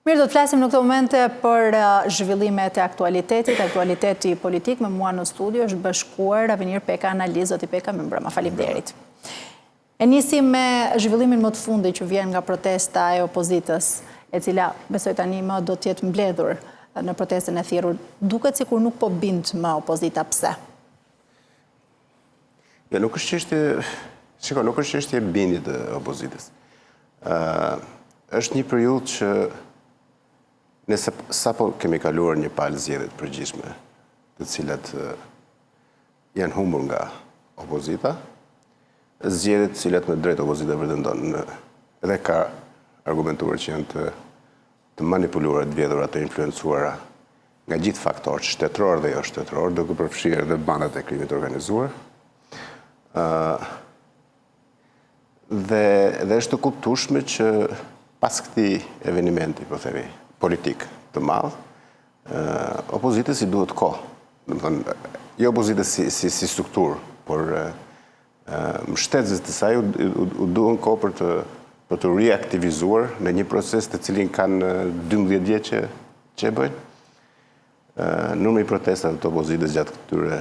Mirë, do të flasim në këto momente për uh, zhvillimet e aktualitetit, aktualiteti politik me mua në studio është bashkuar Avenir Peka, analist, zoti Peka, mirëmbrëma, faleminderit. E nisim me zhvillimin më të fundit që vjen nga protesta e opozitës, e cila besoj tani më do të jetë mbledhur në protestën e thirrur. Duket sikur nuk po bind më opozita pse? Jo, nuk është çështje, shiko, nuk është çështje bindje të opozitës. Ë është një periudhë që ne sapo kemi kaluar një palë zgjedhje të përgjithshme, të cilat janë humbur nga opozita, zgjedhje të cilat me drejtë opozita pretendon dhe ka argumentuar që janë të të manipuluara, të vjedhura, të influencuara nga gjithë faktorët shtetërorë dhe jo shtetërorë, duke përfshirë edhe bandat e krimit të organizuar. Ë dhe dhe është e kuptueshme që pas këtij evenimenti, po themi, politik të madh, ë opozitës i duhet kohë. Domethënë, jo opozitës si si si strukturë, por Mbështetësve të saj u duhen kohë për të për t'u riaktivizuar në një proces të cilin kanë 12 vjet që që e bëjnë. Numri i protestave të opozitës gjatë këtyre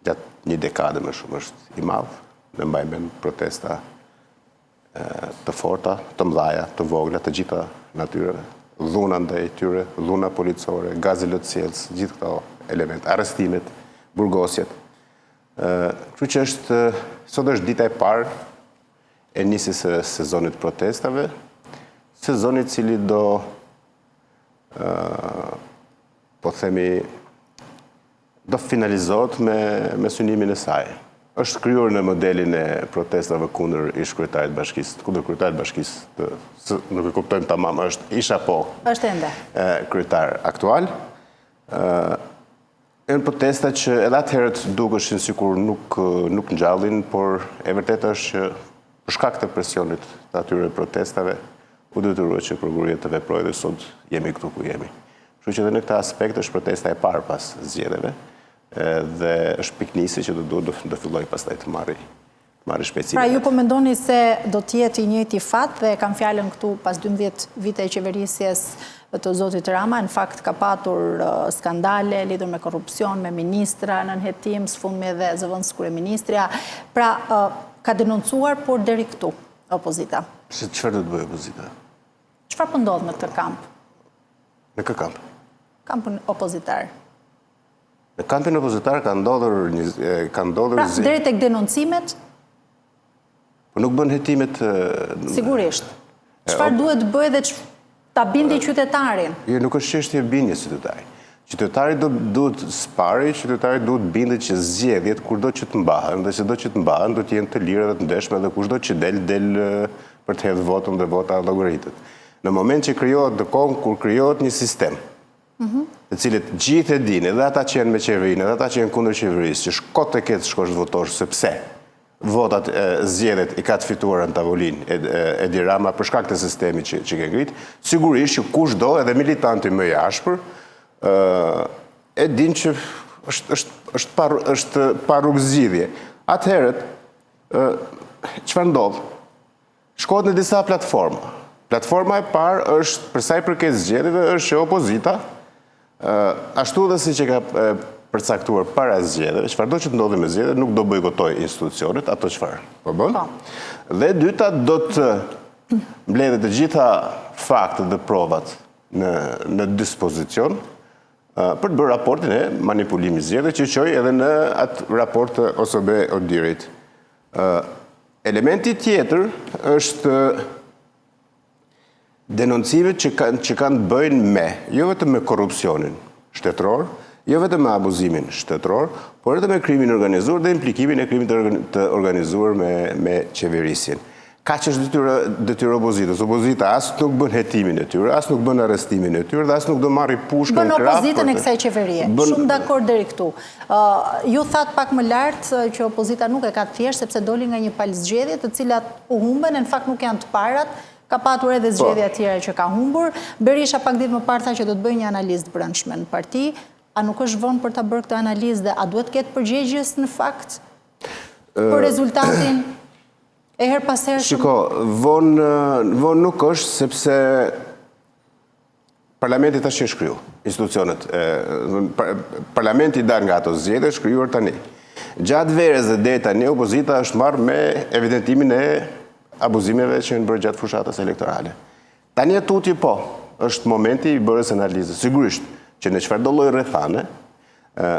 gjatë një dekade më shumë është i madh. Ne mbajmë mend protesta të forta, të mëdhaja, të vogla, të gjitha natyrave, dhuna ndaj tyre, dhuna policore, gazi lotsjellës, gjithë këto elemente, arrestimet, burgosjet. Kështu që është, sot është dita e parë e nisjes së sezonit të protestave, sezoni i cili do, po themi, do finalizohet me, me synimin e saj. Është krijuar në modelin e protestave kundër ish kryetarit të bashkisë, kundër kryetarit të bashkisë, të, së, nuk e kuptojmë tamam, është ish apo është ende. Kryetar aktual. Ë Janë protesta që edhe atëherët dukeshin sikur nuk nuk ngjallin, por e vërteta është që për shkak të presionit të atyre protestave u detyrua që prokuroria të veprojë dhe sot jemi këtu ku jemi. Kështu që edhe në këtë aspekt është protesta e parë pas zgjedhjeve dhe është pikënisje që do duhet do fillojë pastaj të marrë marrë shpejtësinë. Pra ju po mendoni se do të jetë i njëjti fat dhe e kam fjalën këtu pas 12 vite qeverisjes të zotit Rama, në fakt ka patur skandale lidhur me korrupsion, me ministra nën hetim, së fundmi edhe zëvendëskryeministrja. Pra ka denoncuar por deri këtu opozita. Se çfarë do të bëjë opozita? Çfarë po ndodh në këtë kamp? Në kë kamp? Kampin opozitar. Në kampin opozitar ka ndodhur një ka ndodhur Pra, deri tek denoncimet? Po nuk bën hetimet Sigurisht. Çfarë duhet të bëjë dhe ta bindi qytetarin? Jo, nuk është çështje e bindjes qytetarit. Qytetari do duhet së pari, qytetari duhet bindet që zgjedhjet kurdo që të mbahen dhe sido që të mbahen do të jenë të lira dhe të ndershme dhe kushdo që del del për të hedhë votën dhe vota llogaritet. Në moment që krijohet në kohën kur krijohet një sistem, të cilët gjithë e dinë, edhe ata që janë me qeverinë, edhe ata që janë kundër qeverisë, që është kot e ke të shkosh të votosh, sepse votat zgjedhjet i ka të fituara në tavolinë Edi Rama për shkak të sistemit që, që ke ngrit, sigurisht që kushdo edhe militanti më i ashpër, e din që është, është, është, pa, është pa rrugë zgjidhje. Atëherë, çfarë ndodh? Shkohet në disa platforma. Platforma e parë është, për sa i përket zgjedhjeve, është që opozita, ashtu dhe siç e ka përcaktuar para zgjedhjeve, çfarëdo që të ndodhi me zgjedhjet, nuk do bojkotojë institucionet, ato çfarë po bën. Po. Dhe e dyta do të mbledhë të gjitha faktet dhe provat në në dispozicion për të bërë raportin e manipulimit zgjedhjeve që çoi edhe në atë raport të OSBE ODIHR-it. Elementi tjetër është denoncimet që kanë që kanë të bëjnë me, jo vetëm me korrupsionin shtetëror, jo vetëm me abuzimin shtetëror, por edhe me krimin e organizuar dhe implikimin e krimit të organizuar me me qeverisjen. Kaq është detyra detyra e opozitës. Opozita as nuk bën hetimin e tyre, as nuk bën arrestimin e tyre dhe as nuk do marrë pushkën në krah. Bën opozitën e kësaj qeverie. Shumë dakord deri këtu. Ju thatë pak më lart që opozita nuk e ka të thjeshtë sepse doli nga një palë zgjedhje të cilat u humben e në fakt nuk janë të parat, ka patur edhe po. zgjedhje të tjera që ka humbur. Berisha pak ditë më parë tha që do të bëjë një analizë të brendshme në parti. A nuk është vonë për ta bërë këtë analizë dhe a duhet të ketë përgjegjës në fakt për rezultatin e herëpashershëm? Shiko, vonë vonë nuk është sepse. Parlamenti tash që është kriju, institucionet, parlamenti i dalë nga ato zgjedhje është krijuar tani. Gjatë verës dhe deri tani opozita është marrë me evidentimin e abuzimeve që janë bërë gjatë fushatës elektorale. Tani e tutje po, është momenti i bërjes analizës. Sigurisht që në çfarëdo lloj rrethane,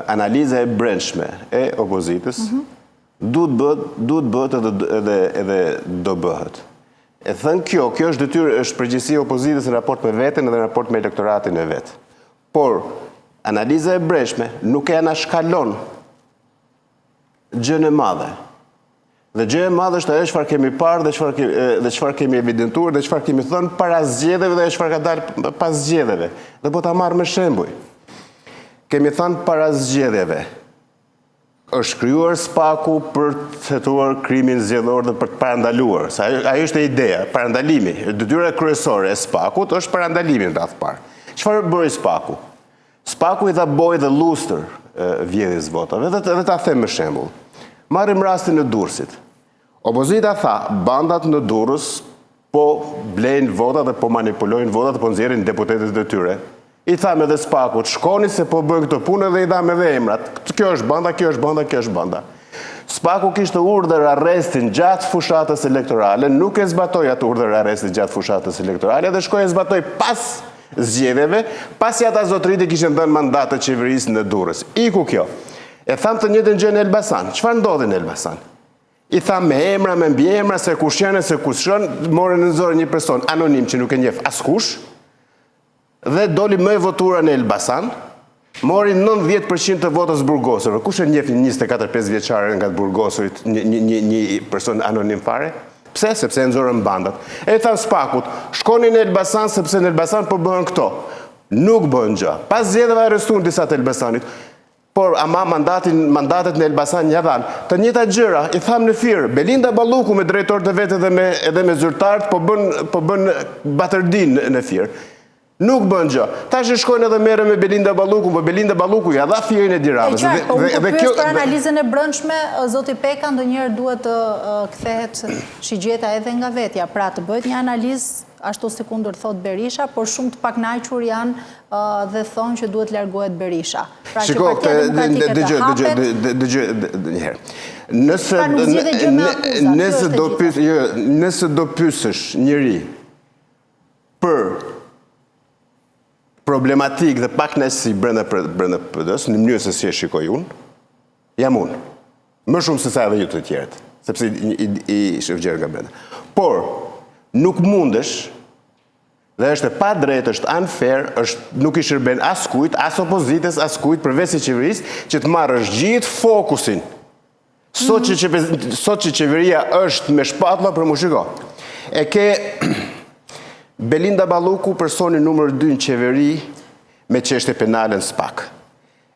analiza e brendshme e opozitës mhm. duhet bëhet, duhet bëhet edhe edhe edhe do bëhet. E thënë kjo, kjo është detyrë, është përgjegjësi e opozitës në raport me veten dhe në raport me elektoratin e vet. Por, analiza e brendshme nuk e anashkalon gjënë e madhe. Dhe gjëja e madhe është ajo çfarë kemi parë dhe çfarë kemi dhe çfarë kemi evidentuar dhe çfarë kemi thënë para zgjedhjeve dhe çfarë ka dalë pas zgjedhjeve. Dhe po ta marr me shembuj. Kemi thënë para zgjedhjeve, Është krijuar SPAK-u për të hetuar krimin zgjedhor dhe për të parandaluar. Se ajo, ajo është ideja, parandalimi. Detyra kryesore e SPAK-ut është parandalimi në radhë të parë. Çfarë bëri SPAK-u? SPAK-u i dha bojë dhe llustër vjedhjes votave dhe, dhe ta them me shembull. Marrim rastin e Durrësit. Opozita tha, bandat në Durrës po blejnë vota dhe po manipulojnë votat dhe po nxjerrin deputetët e tyre. I thamë edhe SPAK-ut, shkoni se po bëjnë këtë punë dhe i dhamë edhe emrat. Kjo është banda, kjo është banda, kjo është banda. SPAK-u kishte urdhër arrestin gjatë fushatës elektorale, nuk e zbatoi atë urdhër arrestin gjatë fushatës elektorale dhe shkoi e zbatoi pas zgjedhjeve, pasi ata zotëritë i kishin dhënë mandat të qeverisë në Durrës. Iku kjo. E thamë të njëjtën gjë në Elbasan. Çfarë ndodhi në Elbasan? I thamë me emra, me mbiemra, se kush janë, se kush janë, morën në zorë një person anonim që nuk e njeh askush, dhe doli më e votuara në Elbasan, mori 90% të votës burgosurve. Kush e njeh një 24-5 vjeçare nga të burgosurit, një, një, një, një person anonim fare? Pse? Sepse e nxorën bandat. E thanë SPAK-ut, shkoni në Elbasan, sepse në Elbasan po bëhen këto. Nuk bëhen gjë. Pas zgjedhjeve arrestuan disa të Elbasanit. Por ama mandatin, mandatet në Elbasan ia dhanë. Të njëjta gjëra i thamë në Fier, Belinda Balluku me drejtorët e vet edhe me edhe me zyrtarët po bën po bën batërdinë në Fier. Nuk bën gjë. Tash e shkojnë edhe merren me Belinda Ballukun, po Belinda Balluku ia dha Fierin Edi Ramës. E qartë, po unë po pyes për analizën e brendshme, zoti Peka ndonjëherë duhet të kthehet shigjeta edhe nga vetja, pra të bëhet një analizë ashtu sikundër thotë Berisha, por shumë të pakënaqur janë dhe thonë që duhet largohet Berisha. Pra që Partia Demokratike të hapet... Dëgjo, dëgjo, një herë. Nëse, pra nuk zgjidhet gjë me akuza, nëse do pyes, jo, nëse do pyesësh njeri për problematikë dhe pakënaqësi brenda brenda PD-së, në mënyrën se si e shikoj unë, jam unë. Më shumë se sa edhe ju të tjerët, sepse i, i, i shoh gjërat nga brenda. Por, nuk mundesh Dhe është e padrejtë, është unfair, është nuk i shërben askujt, as opozitës, askujt, përveç se qeverisë, që të marrësh gjithë fokusin. Sot që mhm. sot që qeveria është me shpatulla për mu shiko. E ke Belinda Balluku personi numër 2 në qeveri me çështje penale në SPAK.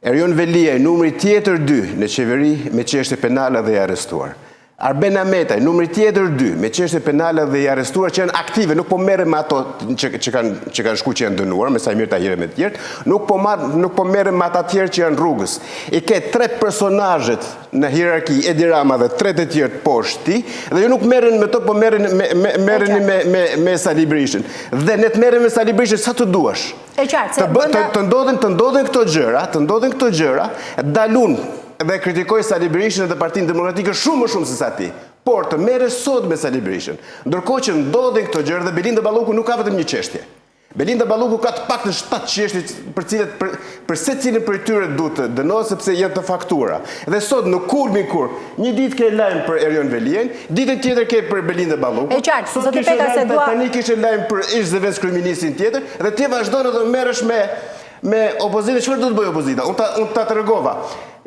Erion Veliaj, numri tjetër 2 në qeveri me çështje penale dhe i arrestuar. Arben Ahmetaj, numri tjetër 2 me çështje penale dhe i arrestuar që janë aktive, nuk po merrem me ato që, që kanë që kanë shku që janë dënuar, me Saimir Tahirin me të tjerë, nuk po marr nuk po merrem me ata të tjerë që janë rrugës. I ke tre personazhet në hierarki Edi Rama dhe tre të tjerë poshtë tij dhe ju nuk merreni me to, po merreni me me merreni me me me Sali Berishën. Dhe ne të merremi me Sali Berishën sa të duash. E qartë, se të, bë, të, të ndodhin të ndodhin këto gjëra, të ndodhin këto gjëra, dal unë dhe kritikoj Sali Berishën dhe Partinë Demokratike shumë më shumë se sa ti. Por të merresh sot me Sali Berishën, ndërkohë që ndodhin këto gjëra dhe Belinda Balluku nuk ka vetëm një çështje. Belinda Balluku ka të paktën 7 çështje për cilat për, për secilën prej tyre duhet të dënohet sepse janë të faktuara. Dhe sot në kulmin kur një ditë ke lajm për Erion Veliajn, ditën tjetër ke për Belinda Ballukun. E qartë, zoti Peka se dua tani kishe lajm për ish zëvendëskryeministrin tjetër dhe ti vazhdon edhe merresh me me opozitën. Çfarë do të bëjë opozita? Unë ta unë ta tregova.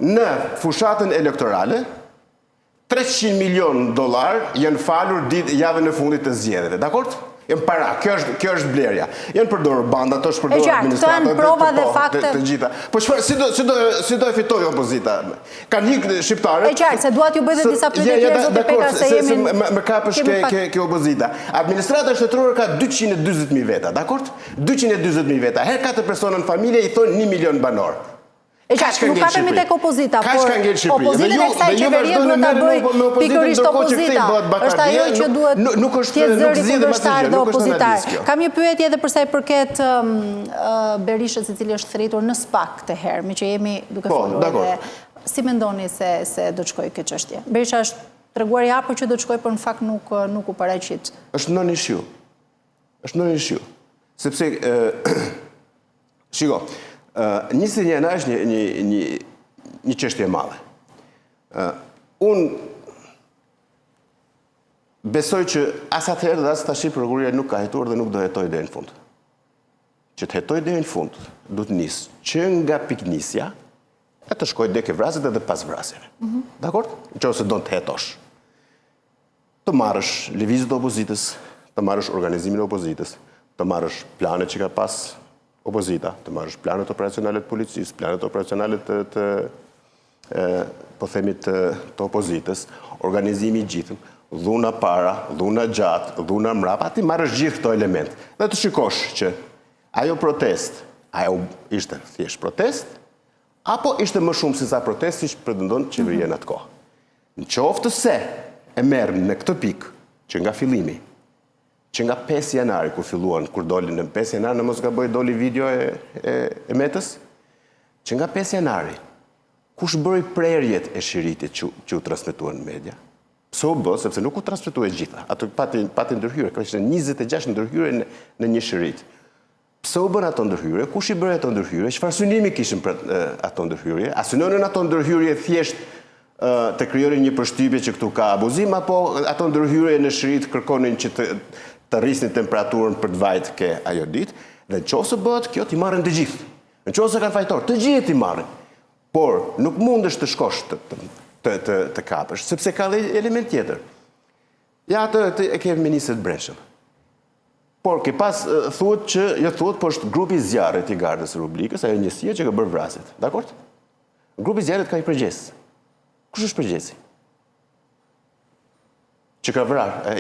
Në fushatën elektorale 300 milion dollar janë falur ditë javën e fundit të zgjedhjeve. Dakord? Janë para, kjo është kjo është blerja. Janë përdorur bandat, është përdorur administrata, janë prova dhe po, fakte. Të, të gjitha. Po çfarë si do si do si do e fitojë opozita? Kanë ikë shqiptarët. E qartë, se dua t'ju bëj dhe disa pyetje tjera zoti Peka se jemi se më më kapësh ke ke ke opozita. Administrata shtetërore ka 240.000 veta, dakord? 240.000 veta. Herë katër persona në familje i thonë 1 milion banorë. E qartë, nuk kapemi tek opozita, por opozitën e kësaj qeverie duhet ta bëjë pikërisht opozita. Është ajo që duhet të jetë zëri kundërshtar dhe opozitar. Kam një pyetje edhe për sa i përket um, uh, Berishës i cili është thirrur në SPAK këtë herë, meqë jemi duke po, folur dhe si mendoni se se do të shkojë kjo çështje? Berisha është treguar i hapur që do të shkojë, por në fakt nuk nuk u paraqit. Është non-issue. Është non-issue. Sepse Shiko, 21 janar është një, një, një, një çështje e madhe. Unë besoj që as atëherë dhe as tashi prokuroria nuk ka hetuar dhe nuk do hetojë deri në fund. Që të hetojë deri në fund, duhet të nisë që nga pikënisja, e të shkojë deri ke vrasjet edhe pas vrasjeve. Mm -hmm. Dakord? Në qoftë se don të hetosh. Të marrësh lëvizjet e opozitës, të marrësh organizimin e opozitës, të marrësh planet që ka pas opozita, të marrësh planet operacionale të policisë, planet operacionale të, të e, po themi të, të opozitës, organizimi i gjithëm, dhuna para, dhuna gjatë, dhuna mrapa, t'i marrësh gjithë këto elemente. Dhe të shikosh që ajo protestë, ajo ishte thjesht protestë, apo ishte më shumë se sa protestë, siç pretendon qeveria në atë kohë. Në qoftë se e merr në këtë pikë, që nga fillimi, që nga 5 janari kur filluan, kur doli në 5 janar, në mos gaboj doli video e, e, e Metës, që nga 5 janari, kush bëri prerjet e shiritit që, që u transmetuan në media? Pse u bë? Sepse nuk u transmetua e gjitha. Ato pati, pati ndërhyrje, ka ishte 26 ndërhyrje në, në një shirit. Pse u bënë ato ndërhyrje? Kush i bëri ato ndërhyrje? Çfarë synimi kishin për ato ndërhyrje? A synonin ato ndërhyrje thjesht të krijonin një përshtypje që këtu ka abuzim apo ato ndërhyrje në shirit kërkonin që të të rrisnin temperaturën për të vajt ke ajo ditë? Dhe në qoftë se bëhet kjo, t'i marrin të gjithë. Në qoftë se kanë fajtor, të gjithë t'i marrin. Por nuk mundesh të shkosh të të të të, të kapësh, sepse ka dhe element tjetër. Ja atë të, e ke ministrin e Brendshëm. Por ke pas thuhet që jo thuhet, por është grupi i zjarrit i Gardës së Republikës, ajo njësia që ka bërë vrasjet. Dakord? Grupi i zjarrit ka një përgjegjës. Kush është përgjegjësi? Që ka vrarë,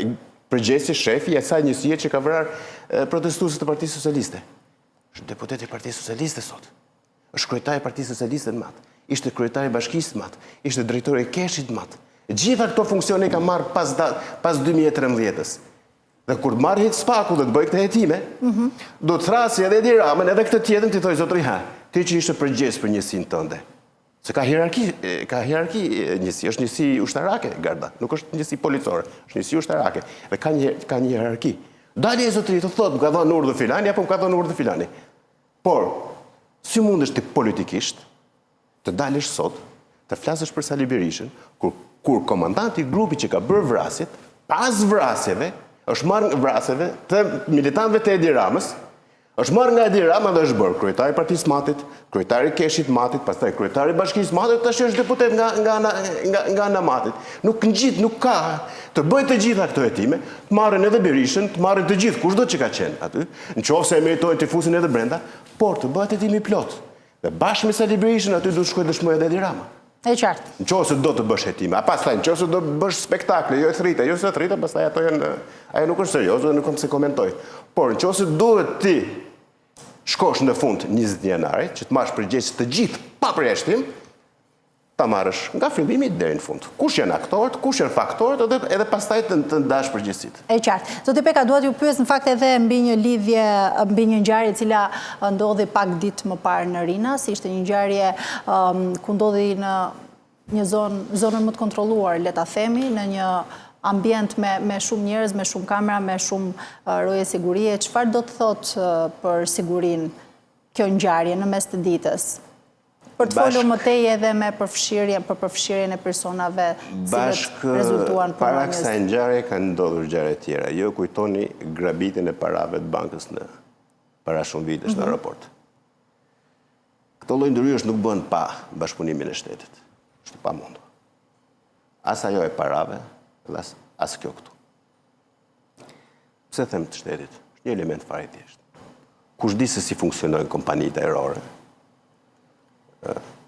përgjegjësi shefi i asaj njësie që ka vrarë protestuesit të Partisë Socialiste. Është deputet i Partisë Socialiste sot. Është kryetar i Partisë Socialiste në Mat. Ishte kryetar i Bashkisë në Mat. Ishte drejtor i KESH-it në Mat. Gjitha këto funksione i ka marrë pas, pas 2013-ës. Dhe kur të marrë hit SPAK-u dhe të bëjë këto hetime, mm -hmm. do të thrrasi edhe Edi Ramën, edhe këtë tjetrën t'i thojë zotëri ha, ti që ishe përgjegjës për njësinë tënde. Se ka hierarki, ka hierarki njësi, është njësi ushtarake garda, nuk është njësi policore, është njësi ushtarake dhe ka një ka një hierarki. Dali zotëri të thotë, më ka dhënë urdhër filani apo më ka dhënë urdhër filani. Por, si mundesh ti politikisht të dalësh sot, të flasësh për Sali Berishën, kur, kur komandanti i grupit që ka bërë vrasjet, pas vrasjeve, është marrë nga vrasjeve të militantëve të Edi Ramës, është marrë nga Edi Rama dhe është bërë kryetari i Partisë Matit, kryetari i KESH-it Matit, pastaj kryetari i Bashkisë Matit, tash është deputet nga nga ana nga nga ana Matit. Nuk ngjit, nuk ka të bëjë të gjitha këto hetime, të marrin edhe Berishën, të marrin të gjithë kushdo që ka qenë aty, në qoftë se e meritojnë t'i fusin edhe brenda, por të bëhet hetimi i plotë. Dhe bashkë me Sali Berishën aty duhet të shkojë dëshmojë edhe Edi Rama. E qartë. Në qoftë se do të bësh hetime, a pastaj në qoftë se do të bësh spektakle, jo e thrite, jo se thrite, pastaj ato janë ajo nuk është serioze dhe nuk kam pse komentoj. Por në qoftë se duhet ti shkosh në fund 21 janarit, që të marrësh përgjegjës të gjithë pa përjashtim, ta marrësh nga fillimi deri në fund. Kush janë aktorët, kush janë faktorët edhe edhe pastaj të, të ndash përgjegjësitë. E qartë. Zoti Peka, dua t'ju pyes në fakt edhe mbi një lidhje, mbi një ngjarje e cila ndodhi pak ditë më parë në Rinas, ishte një ngjarje um, ku ndodhi në një zonë, zonën më të kontrolluar, le ta themi, në një ambient me me shumë njerëz, me shumë kamera, me shumë uh, roje sigurie. Çfarë do të thotë uh, për sigurinë kjo ngjarje në mes të ditës? Për të folur më tej edhe me përfshirjen, për përfshirjen e personave të cilët rezultuan punonjës. Para kësaj ngjarje kanë ndodhur ngjarje tjera. Ju e kujtoni grabitjen e parave të bankës në para shumë vitesh në mhm. aeroport. Këto lloj ndërhyrjesh nuk bëhen pa bashkëpunimin e shtetit. Është e pamundur. As ajo e parave dhe as, as kjo këtu. Pse them të shtetit? Është një element fare i thjeshtë. Kush di se si funksionojnë kompanitë ajrore,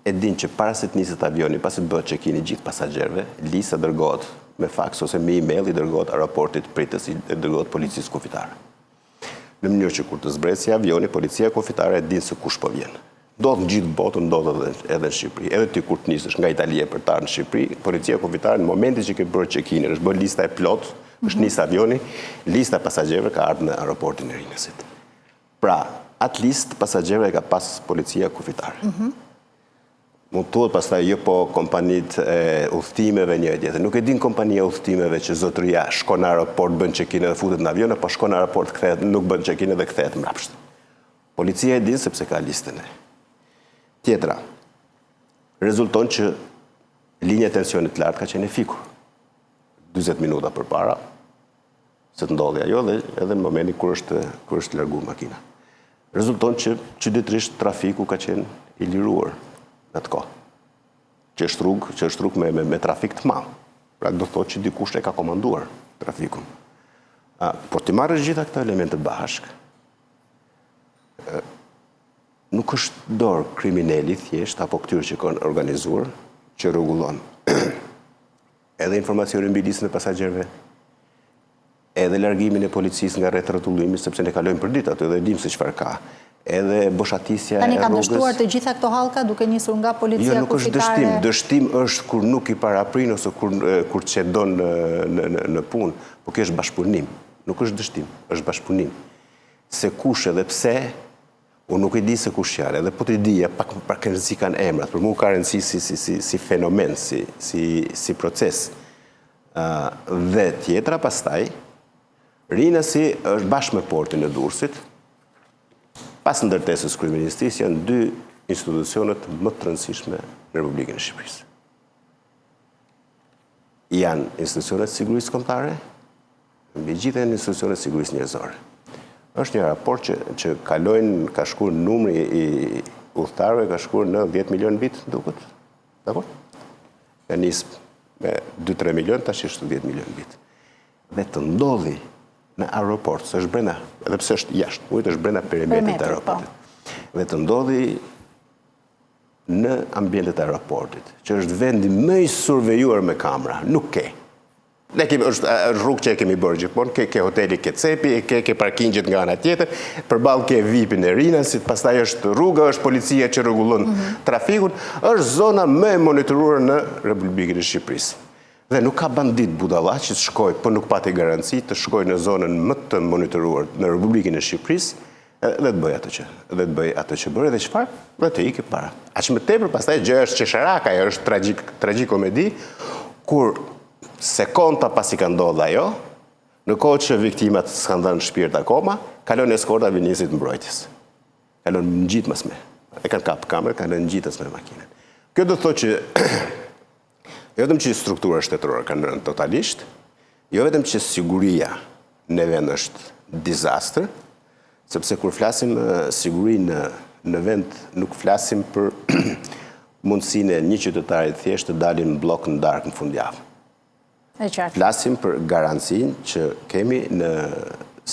e din që para se të niset avioni, pasi të bëhet check-in i gjithë pasagjerëve, lista dërgohet me faks ose me email i dërgohet aeroportit pritës, i dërgohet policisë kufitare. Në mënyrë që kur të zbresi avioni, policia kufitare e din se kush po vjen. Ndodh në gjithë botën, ndodh edhe edhe në Shqipëri. Edhe ti kur të nisesh nga Italia për të ardhur në Shqipëri, policia kufitare në momentin që ke bërë check-in-in, është bërë lista e plotë, është mhm. nis avioni, lista e pasagjerëve ka ardhur në aeroportin e Rinasit. Pra, atë listë pasagjerëve e ka pas policia kufitare. Mm -hmm. Mund të thuhet pastaj jo po kompanitë e udhëtimeve një e tjetër. Nuk e din kompania e udhëtimeve që zotëria shkon në aeroport, bën check-in dhe futet në avion, apo shkon në aeroport, kthehet, nuk bën check-in dhe kthehet mbrapsht. Policia e din sepse ka listën e. Tjetra, rezulton që linja e tensionit të lartë ka qenë e fikur. 40 minuta përpara, se të ndodhi ajo dhe edhe në momentin kur është, kur është largu makina. Rezulton që çuditërisht trafiku ka qenë i liruar në atë kohë. Që është rrugë, që është rrugë me, me, me trafik të madh. Pra do thotë që dikush e ka komanduar trafikun. A, por t'i marrësh gjitha këto elemente bashkë, nuk është dorë krimineli thjesht apo këtyre që kanë organizuar që rregullon edhe informacionin mbi listën e pasagjerëve, edhe largimin e policisë nga rrethrrotullimi, sepse ne kalojmë për ditë aty dhe e dimë se çfarë ka. Edhe boshatisja e rrugës. Tani kanë dështuar të gjitha këto hallka duke nisur nga policia jo, nuk është dështim. Dështim është kur nuk i paraprin ose kur kur çedon në në në, në punë, po kjo është bashkëpunim. Nuk është dështim, është bashkëpunim. Se kush edhe pse, unë nuk e di se kush janë, edhe po t'i dija, pak pak rëndësi kanë emrat, për mua ka rëndësi si si si si fenomen, si si si proces. Ë dhe tjetra pastaj, Rinasi është bashkë me portin e Durrësit, pas ndërtesës së kryeministrisë janë dy institucionet më të rëndësishme në Republikën e Shqipërisë. Janë institucionet e sigurisë kombëtare, Mbi gjitha janë institucionet e sigurisë njerëzore. Është një raport që që kalojnë, ka shkuar numri i udhëtarëve ka shkuar në 10 milion vit, duket. Dakor? Ka nis me 2-3 milion, tash është 10 milion vit. Dhe të ndodhi në aeroport, se është brenda, edhe pse është jashtë, ujit është brenda perimetrit të po. aeroportit. Dhe të ndodhi në ambientet e aeroportit, që është vendi më i survejuar me kamera, nuk ke. Ne kemi është rrugë që e kemi bërë gjithmonë, ke ke hoteli ke cepi, ke ke parkingjet nga ana tjetër, përballë ke VIP-in e Rinasit, pastaj është rruga, është policia që rregullon mm -hmm. trafikun, është zona më e monitoruar në Republikën e Shqipërisë. Dhe nuk ka bandit budalla që të shkojë, po nuk pati garanci të shkojë në zonën më të monitoruar në Republikën e Shqipërisë, dhe të bëjë atë që dhe të bëjë atë që bëri dhe çfarë? Dhe të ikë para. Aq më tepër pastaj gjëja është qesharake, ajo është tragjik tragjikomedi kur sekonda pasi ka ndodhur ajo, në kohë që viktimat s'kanë dhënë shpirt akoma, kalon eskorta e ministrit të mbrojtjes. Kalon ngjitmas me. E kanë kap kamerën, kalon ngjitmas me makinën. Kjo do të thotë që Jo vetëm që struktura shtetërore kanë rënë totalisht, jo vetëm që siguria në vend është dizastër, sepse kur flasim siguri në, në vend nuk flasim për mundësinë e një qytetari të thjeshtë të dalin në bllok në darkë në fundjavë. E qartë. Flasim për garancinë që kemi në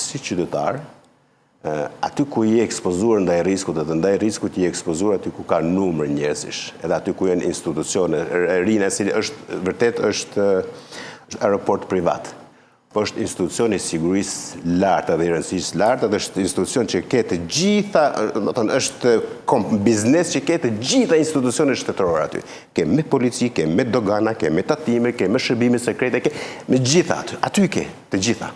si qytetar, aty ku je ekspozuar ndaj riskut edhe ndaj riskut je ekspozuar aty ku ka numër njerëzish, edhe aty ku janë institucione, Rinasi është vërtet është është aeroport privat. Po është institucion i sigurisë lartë dhe i rëndësisë lartë dhe është institucion që ke të gjitha, do të thënë është biznes që ke të gjitha institucionet shtetërore aty. Ke me polici, ke me dogana, ke me tatime, ke me shërbime sekrete, ke me gjitha aty. Aty ke të gjitha.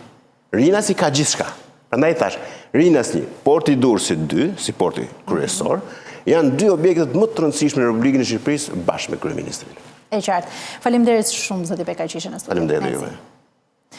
Rinasi ka gjithçka. Prandaj thash, Rinas 1, Porti i Durrësit 2, si porti kryesor, janë dy objektet më të rëndësishme në Republikën e Shqipërisë bashkë me kryeministrinë. E qartë. Faleminderit shumë zoti Peka që ishe në studio. Faleminderit juve.